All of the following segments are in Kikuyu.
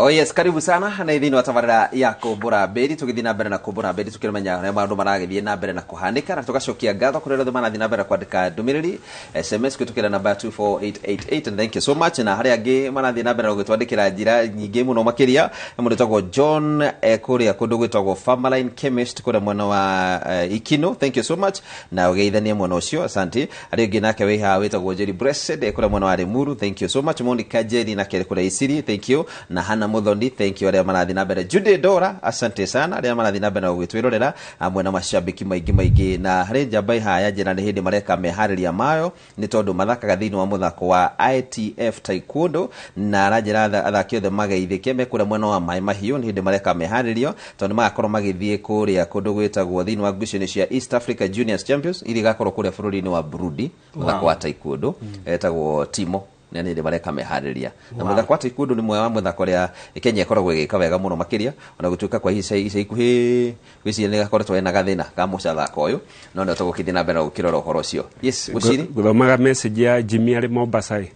Oh yes, karibu sana na thĩinĩ wa tabarĩra ya Kũmbũra Mbĩri. Tũgĩthiĩ na mbere na Kũmbũra Mbĩri, tũkĩmenya ũrĩa maũndũ maragĩthiĩ na mbere na kũhanĩka, na tũgacokia ngatho kũrĩ arĩa othe marathiĩ na mbere na kwandĩka ndũmĩrĩri SMS kũhĩtũkĩra namba ya 24888, and thank you so much. Na harĩa angĩ marathiĩ na mbere na gũgĩtwandĩkĩra njĩra nyingĩ mũno makĩria, mũndũ wĩtagwo John kũrĩa kũndũ gwĩtagwo Farmerline Chemist kũrĩa mwena wa Ikino, thank you so much, na ũgeithanie mwena ũcio, asante. Arĩa ũngĩ nake wĩ haha wĩtagwo Jerry Blessed kũrĩa mwena wa Limuru, thank you so much. Monica Jerry nake arĩ kũrĩa Isiri, thank you. Na Hana Muthoni, thank you. Arĩa marathiĩ na mbere, Judy Dora, asante sana, arĩa marathiĩ na mbere na gũgĩtwĩrorera hamwe na mashabiki maingĩ maingĩ. Na harĩ njamba ĩ haha ya njĩra nĩ hĩndĩ mareka meharĩria mayo, nĩ tondũ mathakaga thĩinĩ wa mũthako wa ITF Taekwondo, na aranjĩra athaki othe mageithĩke me kũrĩa mwena wa Maĩ Mahiũ. Nĩ hĩndĩ mareka meharĩrio tondũ nĩ magakorwo magĩthiĩ kũrĩa kũndũ gwĩtagwo thĩinĩ wa ngucanio cia East Africa Juniors Champions iria igakorwo kũrĩa bũrũri-inĩ wa Burundi. Mũthako wa taekwondo etagwo Timo, na nĩ hĩndĩ mareka meharĩria na mũthako wa taekwondo nĩ mwega wa mũthako ũrĩa Kenya ĩkoragwo ĩgĩka wega mũno makĩria, ona gũtuĩka kwa ica ikuhĩ ngwĩciria nĩ gakoretwo ena gathĩna ka mũcathako ũyũ, no nĩ tũgũkĩthiĩ na mbere na gũkĩrora ũhoro ũcio. Yes, Bushiri. Gũthomaga message ya Jimmy arĩ Mombasa ĩ,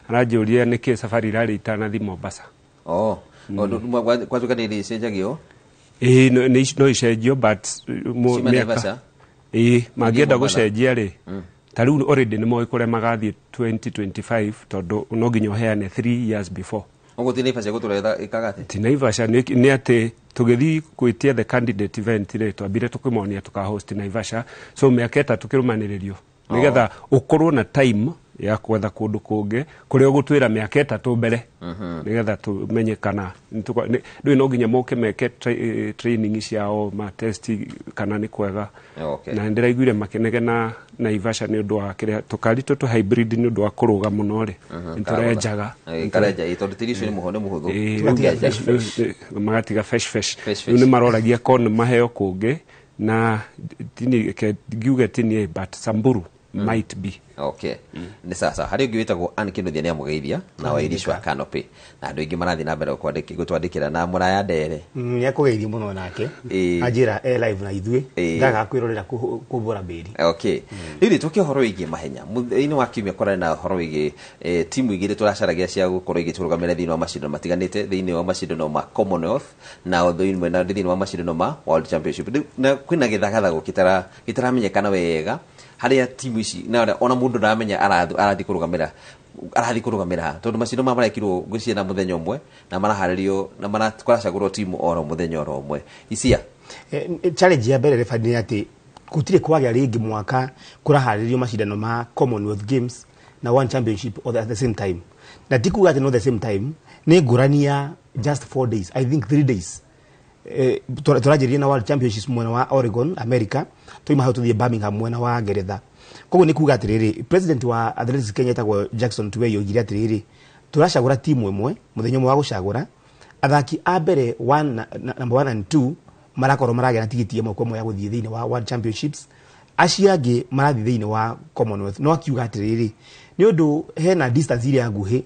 aranjũria nĩkĩ safari irarĩ itanathi Mombasa. Oh, kwatuĩka nĩ ĩcenjagio? Ĩĩ, no icenjio, but Ciuma mĩaka Naivasha? Ĩĩ, mangĩenda Mombasa. Gũcenjia rĩ, ta rĩu already nĩ moĩ kũrĩa magathiĩ 2025, tondũ no nginya ũheane 3 years before. Ũguo ti Naivasha gũtũra ĩkaga atĩ? Ti Naivasha, nĩ atĩ tũgĩthiĩ gwĩtia the candidate event rĩ, twambire tũkĩmonia tũkahost Naivasha, so mĩaka 3 kĩrũmanĩrĩrio, nĩgetha ũkorwo na time ya gwetha kũndũ kũngĩ kũrĩa ũgũtwĩra mĩaka 3 mbere, nĩgetha tũmenye kana ndũĩ no nginya moke meke training ciao, ma test, kana nĩ kwega. Na ndĩraiguire makĩnegena Naivasha nĩ ũndũ wa kĩrĩa tũkari tũtũ hybrid, nĩ ũndũ wa kũrũga mũno rĩ, nĩtũrenjaga. Karenja ĩ, tondũ tĩri ũcio nĩ mũhũthũ. Ĩĩ, Ũngĩenja. Magatiga fesh fesh. Fesh. Rĩu nĩ maroragia ko nĩ maheo kũngĩ, na tini ke ngiuge tini, but Samburu might be. Okay, nĩ sasa harĩ ũngĩ wĩtagwo Ann Kĩnuthia, nĩ amũgeithia na Wairicu wa Canopy, na andũ aingĩ marathiĩ na mbere gũtwandĩkĩra na Mũraya Ndere. Nĩ akũgeithio mũno nake. Anjĩra e live na ithuĩ, ndaga kwĩrorera Kũmbũra Mbĩri. Okay, rĩu rĩ tũke ũhoro wĩgiĩ mahenya. Mũthenya wa kiumia kũrarĩ na ũhoro wĩgiĩ timu igĩrĩ tũracaragia cia gũkorwo igĩtũrũgamĩrĩra thĩinĩ wa macindano matiganĩte, thĩinĩ wa macindano ma Commonwealth na thĩinĩ na thĩinĩ wa macindano ma World Championship. Rĩu na kwĩna gĩthagathago gĩtaramenyekana wega harĩa timu ici na ona mũndũ ndaramenya arathiĩ kũrũgamĩra ha, tondũ macindano maya marekirwo ngwĩciria na mũthenya ũmwe, na maraharĩrio na kũracagũrwo timu oro mũthenya oro ũmwe isia. Challenge ya mbere refa nĩ atĩ gũtirĩ kwagĩa rĩngĩ mwaka kũraharĩrio macindano ma Commonwealth Games na One Championship at the same time. Na ti kuga atĩ no the same time, nĩ ngũrani ya just 4 days, I think 3 days. Tũranjĩrĩria na World Championships mwena wa Oregon, America, twaima hau tũthiĩ Birmingham mwena wa Ngeretha. Koguo nĩ kuga atĩrĩrĩ, president wa Athletics Kenya etagwo Jackson Tuwei oigire atĩrĩrĩ, tũracagũra timu ĩmwe mũthenya ũmwe wa gũcagũra athaki a mbere one, number one and two marakorwo maragĩa na tigiti ĩmwe kwa ĩmwe ya gũthiĩ thĩinĩ wa World Championships, acio angĩ marathiĩ thĩinĩ wa Commonwealth. No akiuga atĩrĩrĩ, nĩ ũndũ hena distance iria nguhĩ,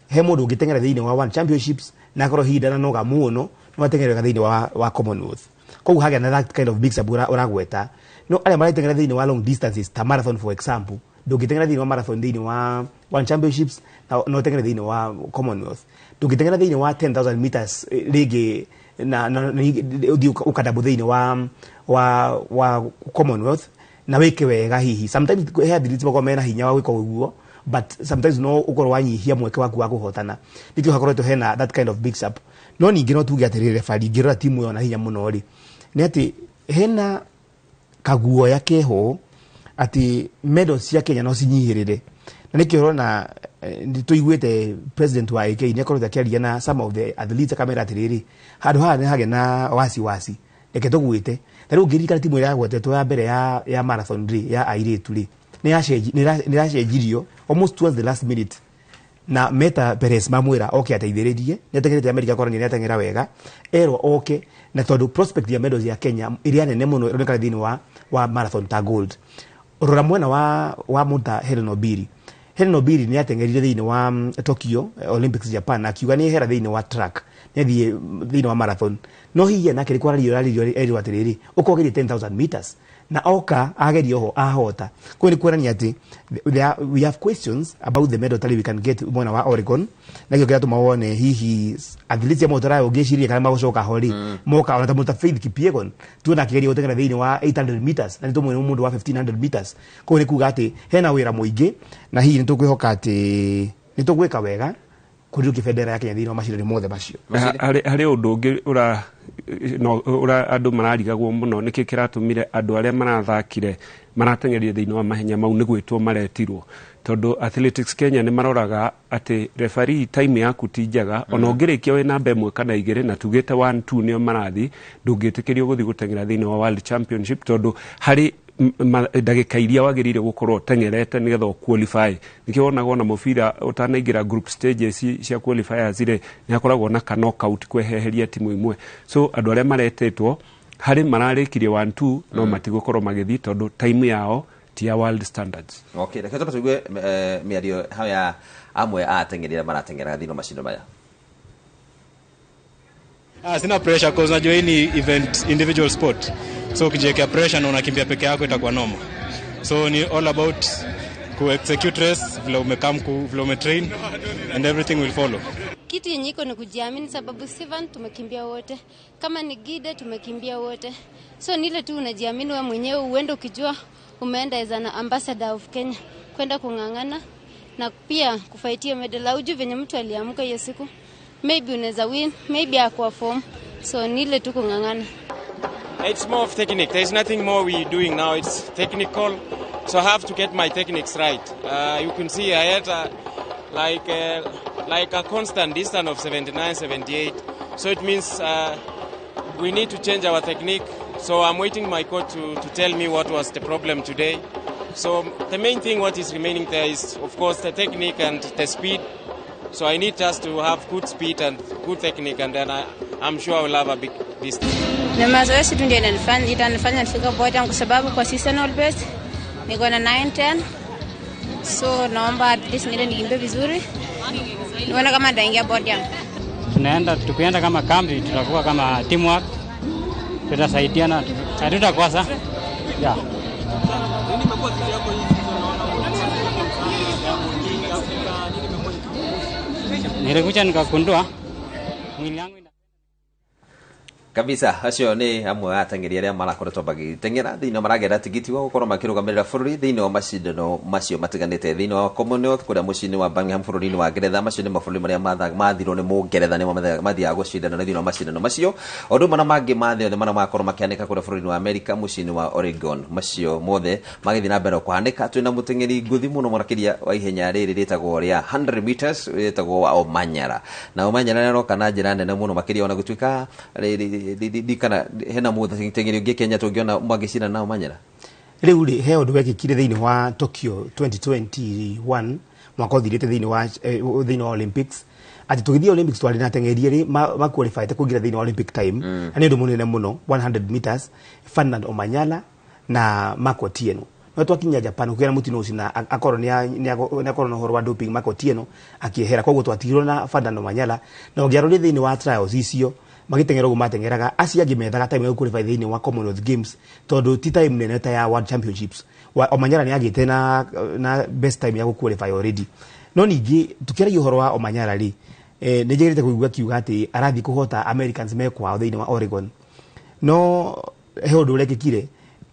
he mũndũ ũngĩteng'era thĩinĩ wa One Championships na akorwo hihi ndananoga mũno, no ateng'ere wega thĩinĩ wa Commonwealth. Koguo hagĩa na that kind of mix up ũragweta. No arĩa marateng'era thĩinĩ wa long distances ta marathon, for example, ndũngĩteng'era thĩinĩ wa marathon thĩinĩ wa One Championships na no ũteng'ere thĩinĩ wa Commonwealth. Ndũngĩteng'era thĩinĩ wa 10,000 meters rĩngĩ na ũthiĩ ũkadouble thĩinĩ wa Commonwealth na wĩke wega. Hihi sometimes he athletes makoragwo mena hinya wa gwĩka ũguo, but sometimes no ũkorwo wanyihia mweke waku wa kũhotana. Nĩkĩo hakoretwo hena that kind of mix up. No ningĩ no tuge atĩrĩrĩ, referee, ngĩrora timu ĩyo na hinya mũno rĩ, nĩ atĩ hena kaguoya keho atĩ medals cia Kenya no cinyihĩrĩre, na nĩkĩo ũrona nĩ tũiguĩte president wa AK nĩ akoretwo akĩaria na some of the athletes, akamera atĩrĩrĩ, handũ haha nĩ hagĩa na wasiwasi, reke tũgwĩte. Na rĩu ũngĩririkana timu ĩrĩa yagwetetwo ya mbere ya marathon rĩ, ya airĩtu rĩ, nĩ ĩracenjirio almost towards the last minute, na Meta Perez mamwĩra oke ateithĩrĩrie. Nĩ ateng'erete America, korania nĩ ateng'era wega, erwo oke, na tondũ prospect ya medals ya Kenya ĩrĩa nene mũno ĩronekana thĩinĩ wa marathon ta gold. Rora mwena wa mũta Helen Obiri. Helen Obiri nĩ ateng'erire thĩinĩ wa Tokyo Olympics, Japan, akiuga nĩ ehera thĩinĩ wa track, nĩ athiĩ thĩinĩ wa marathon. No hihi nake nĩ kwarario, araririo, erirwo atĩrĩrĩ, ũkogeria 10,000 meters. Na oka ageria oho ahota. Koguo nĩ kuonania atĩ we have questions about the medal tally we can get mwena wa Oregon, na kĩo kĩratũma wone hihi athletes amwe tũrayo ũngĩciria kana magũcoka ho rĩ moka, ona ta mũndũ ta Faith Kipyegon tuona akĩgeria gũteng'era thĩinĩ wa 800 meters na nĩ tũmwene mũndũ wa 1500 meters. Koguo nĩ kuga atĩ hena wĩra mũingĩ na hihi nĩ tũkwĩhoka atĩ nĩ tũgwĩka wega kũrirũkia bendera ya Kenya thĩinĩ wa macindano mothe macio. Harĩ ũndũ ũngĩ ũra no ũra andũ mararigagwo mũno, nĩkĩ kĩratũmire andũ arĩa marathakire marateng'erire thĩinĩ wa mahenya mau nĩ gwĩtwo maretirwo, tondũ Athletics Kenya nĩ maroraga atĩ referee time yaku ti njega, ona ũngĩrĩkia wĩ namba 1 kana 2 na tugĩte 1 2 nĩo marathi, ndũngĩtĩkĩrio gũthiĩ gũteng'era thĩinĩ wa World Championship, tondũ harĩ ndagĩka iria wagĩrĩire gũkorwo ũteng'erete nĩgetha ũqualify. Nĩkĩo wonaga ona mũbira ũtanaingĩra group stages cia qualifiers rĩ, nĩ hakoragwo na ka knockout kwehereria timu imwe. So andũ arĩa maretĩtwo harĩ mararĩkirie 1 2 no matigũkorwo magĩthiĩ tondũ time yao ti ya world standards. Okay, reke tũmbe tũigue mĩario hau ya amwe a ateng'eri arĩa marateng'era thĩinĩ wa macindano maya. Sina pressure cause najua hii ni event individual sport. So ukijiwekea pressure na unakimbia peke yako itakuwa noma. So ni all about ku execute race vile umekam ku vile umetrain and everything will follow. Kitu yenye iko ni kujiamini, sababu Sivan tumekimbia wote, kama ni Gide tumekimbia wote. So ni ile tu unajiamini wewe mwenyewe, uende ukijua umeenda as an ambassador of Kenya kwenda kung'ang'ana na pia kufaitia medal. Hujui venye mtu aliamka hiyo siku, maybe unaweza win, maybe hakuwa form. So ni ile tu kung'ang'ana. It's more of technique. There's nothing more we're doing now. It's technical. So I have to get my techniques right. You can see I had like a constant distance of 79, 78. So it means we need to change our technique. So I'm waiting my coach to tell me what was the problem today. So the main thing what is remaining there is, of course, the technique and the speed. So I need just to have good speed and good technique, and then I'm sure I will have a big distance. Na mazoezi tu ndio itanifanya nifike podium, kwa sababu kwa seasonal best niko na 9-10. So naomba at least niende nikimbie vizuri, nione kama nitaingia podium. Tunaenda tukienda kama kambi, tutakuwa kama teamwork, tutasaidiana, hatutakosa. Yeah. Nilikuja nikagundua mwili yangu kabisa. Acio nĩ amwe a ateng'eri arĩa marakoretwo magĩteng'era thĩinĩ maragera tigiti wa gũkorwo makĩrũgamĩrĩra bũrũri thĩinĩ wa macindano macio matiganĩte thĩinĩ wa Commonwealth kũrĩa mũciĩ-inĩ wa Birmingham bũrũri-inĩ wa Ngeretha. Macio nĩ mabũrũri marĩa mathirwo nĩ Mũngeretha nĩmo mathiaga gũcindana thĩinĩ wa macindano macio, o ũndũ ũmwe na mangĩ ma thĩ yothe marĩa magakorwo makĩhanĩka kũrĩa bũrũri-inĩ wa Amerika mũciĩ-inĩ wa Oregon. Macio mothe magĩthiĩ na mbere kũhanĩka. Twĩna mũteng'eri ngũthi mũno makĩria wa ihenya rĩrĩ rĩtagwo rĩa 100 meters rĩtagwo wa Omanyala, na Omanyala nĩaroka na njĩra nene mũno makĩria ona gũtuĩka ndikana hena mũteng'eri ũngĩ Kenya tũngĩona magĩcindana na Omanyala. Rĩu rĩ, he ũndũ wekĩkire thĩinĩ wa Tokyo 2021 mwaka ũthirĩte thĩinĩ wa Olympics, atĩ tũgĩthiĩ Olympics twarĩ na ateng'eri erĩ maqualifyte kũingĩra thĩinĩ wa Olympic time, na nĩ ũndũ mũnene mũno 100 meters, Ferdinand Omanyala na Mark Otieno. No twakinya Japan kũgĩa na mũtino ũcio na akorwo nĩ akorwo na ũhoro wa doping, Mark Otieno akĩehera, koguo twatigirwo na Ferdinand Omanyala. Na ũngĩarorire thĩinĩ wa trials icio magĩteng'era ũguo mateng'eraga, acio angĩ methaga time ya qualify thĩinĩ wa Commonwealth Games, tondũ ti time nene ta ya World Championships. Omanyala nĩ agĩte na best time ya gũqualify already. No ningĩ tũkĩaragia ũhoro wa Omanyala rĩ, nĩ njagĩrĩte kũigua kiuga atĩ arathiĩ kũhota Americans me kwao thĩinĩ wa Oregon. No he ũndũ ũrekĩkire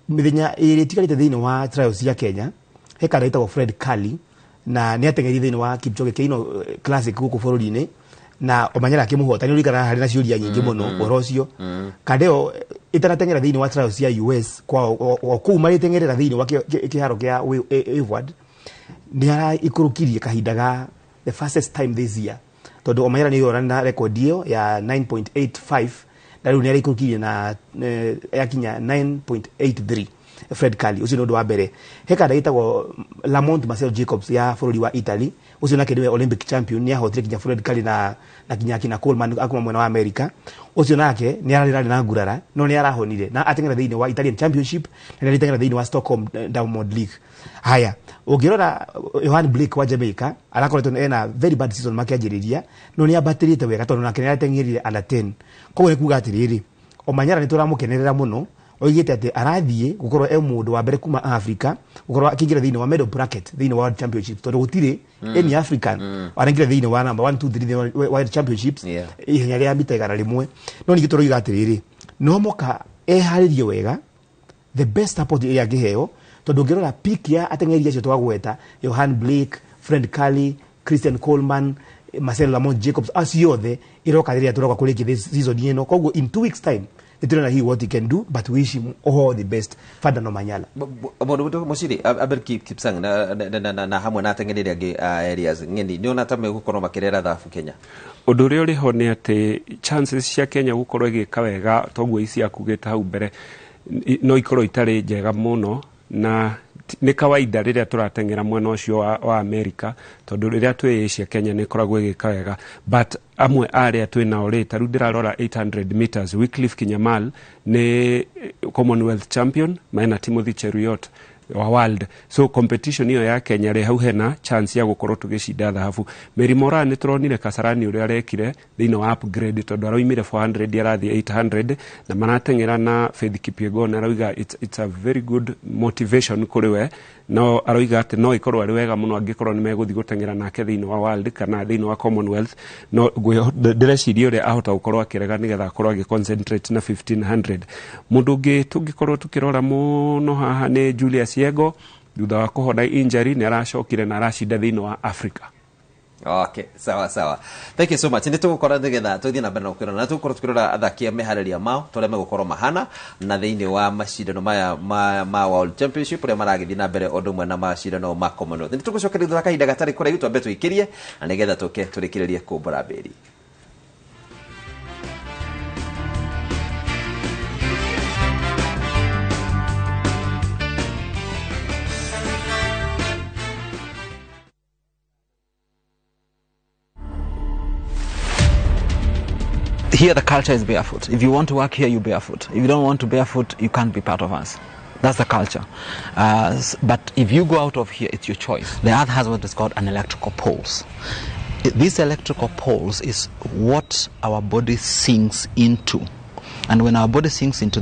mĩthenya ĩrĩ ĩtigarĩte thĩinĩ wa trials cia Kenya, he kana ĩtagwo Fred Kali, na nĩ ateng'erire thĩinĩ wa Kipchoge Keino Classic gũkũ bũrũri-inĩ, na Omanyala akĩmũhota. Nĩ ũririkanaga harĩ na ciũria nyingĩ mũno ũhoro ũcio. Kanda ĩyo ĩtanateng'era thĩinĩ wa trials cia US kwao, o kũu marĩteng'erera thĩinĩ wa kĩharo kĩa Hayward, nĩ araikũrũkirie kahinda ga the fastest time this year, tondũ Omanyala nĩ yorana na record ĩyo ya 9.85, na rĩu nĩ araikũrũkirie na yakinya 9.83 Fred Kali. Ũcio nĩ ũndũ wa mbere. He kanda ĩtagwo Lamont Marcel Jacobs ya bũrũri wa Italy, ũcio nake nĩwe Olympic champion, nĩ ahotire kinya Fred Kali na kinya akina Coleman akuma mwena wa America. Ũcio nake nĩ ararĩ na ngurara, no nĩ arahonire na ateng'era thĩinĩ wa Italian Championship, na nĩ arateng'era thĩinĩ wa Stockholm Diamond League. Haya, ũngĩrora Yohan Blake wa Jamaica arakoretwo ena very bad season makĩanjĩrĩria, no nĩ ambatĩrĩte wega tondũ nake nĩ arateng'erire under 10. Koguo nĩ kuga atĩrĩrĩ, Omanyala nĩ tũramũkenerera mũno. Oigĩte atĩ arathiĩ gũkorwo e mũndũ wa mbere kuma Africa gũkorwo akĩingĩra thĩinĩ wa medal bracket thĩinĩ wa World Championships, tondũ gũtirĩ any African araingĩra thĩinĩ wa number 1 2 3 thĩinĩ wa World Championships ihenya rĩa mita 100. No ningĩ tũroiga atĩrĩrĩ, no moka eharĩrie wega, the best support ĩrĩa angĩheo, tondũ ũngĩrora peak ya ateng'eri acio twagweta, Johan Blake, Fred Kelly, Christian Coleman, Marcel Lamont Jacobs, acio othe ĩroka rĩrĩa tũroka kũrĩkia this season ĩno. Koguo in 2 weeks time nĩtũrona he what he can do, but wish him all the best, Ferdinand Omanyala. Mũndũ mũciri Abel Kipsang na hamwe na ateng'eri arĩa angĩ a areas ng'eni nĩ ona ta megũkorwo makĩrera thabu Kenya. Ũndũ ũrĩa ũrĩ ho nĩ atĩ chances cia Kenya gũkorwo ĩgĩka wega toguo ici akugĩte hau mbere no ikorwo itarĩ njega mũno, na nĩ kawaida rĩrĩa tũrateng'era mwena ũcio wa America, tondũ rĩrĩa twĩ Asia Kenya nĩ ĩkoragwo ĩgĩka wega, but amwe arĩa twĩ nao rĩ, ta rĩu ndĩrarora 800 meters, Wycliffe Kinyamal nĩ Commonwealth champion, mena Timothy Cheruiyot wa world, so competition ĩyo ya Kenya rĩ, hau hena chance ya gũkorwo tũgĩcinda thahabu. Mary Moran nĩ tũronire Kasarani ũrĩa arekire thĩinĩ wa upgrade, tondũ araumire 400 arathiĩ 800 na marateng'era na Faith Kipyegon. Arauga it's a very good motivation kũrĩ we, no aroiga atĩ no ĩkorwo arĩ wega mũno angĩkorwo nĩ megũthiĩ gũteng'era nake thĩinĩ wa world kana thĩinĩ wa Commonwealth. No ndĩreciria ũrĩa ahota gũkorwo akĩrega nĩgetha akorwo agĩconcentrate na 1500. Mũndũ ũngĩ tũngĩkorwo tũkĩrora mũno haha nĩ Julius Yego, thutha wa kũhona injury nĩ aracokire na aracinda thĩinĩ wa Africa. Okay, sawa sawa, thank you so much. Nĩ tũgũkorwo nĩgetha tũthiĩ na mbere na gũkĩrora, na tũgũkorwo tũkĩrora athaki a meharĩria mao tũrĩa megũkorwo mahana na thĩinĩ wa macindano maya ma World Championship ũrĩa maragĩthiĩ na mbere, ũndũ ũmwe na macindano ma Commonwealth. Nĩ tũgũcokeria thutha kahinda gatarĩ kũraihu. Twambe tũikĩrie na nĩgetha tũke tũrĩkĩrĩrie kũmbũra mbĩri. Here the culture is barefoot. If you want to work here, you barefoot. If you don't want to barefoot, you can't be part of us. That's the culture. But if you go out of here, it's your choice. The earth has what is called an electrical pulse. This electrical pulse is what our body sinks into. And when our body sinks into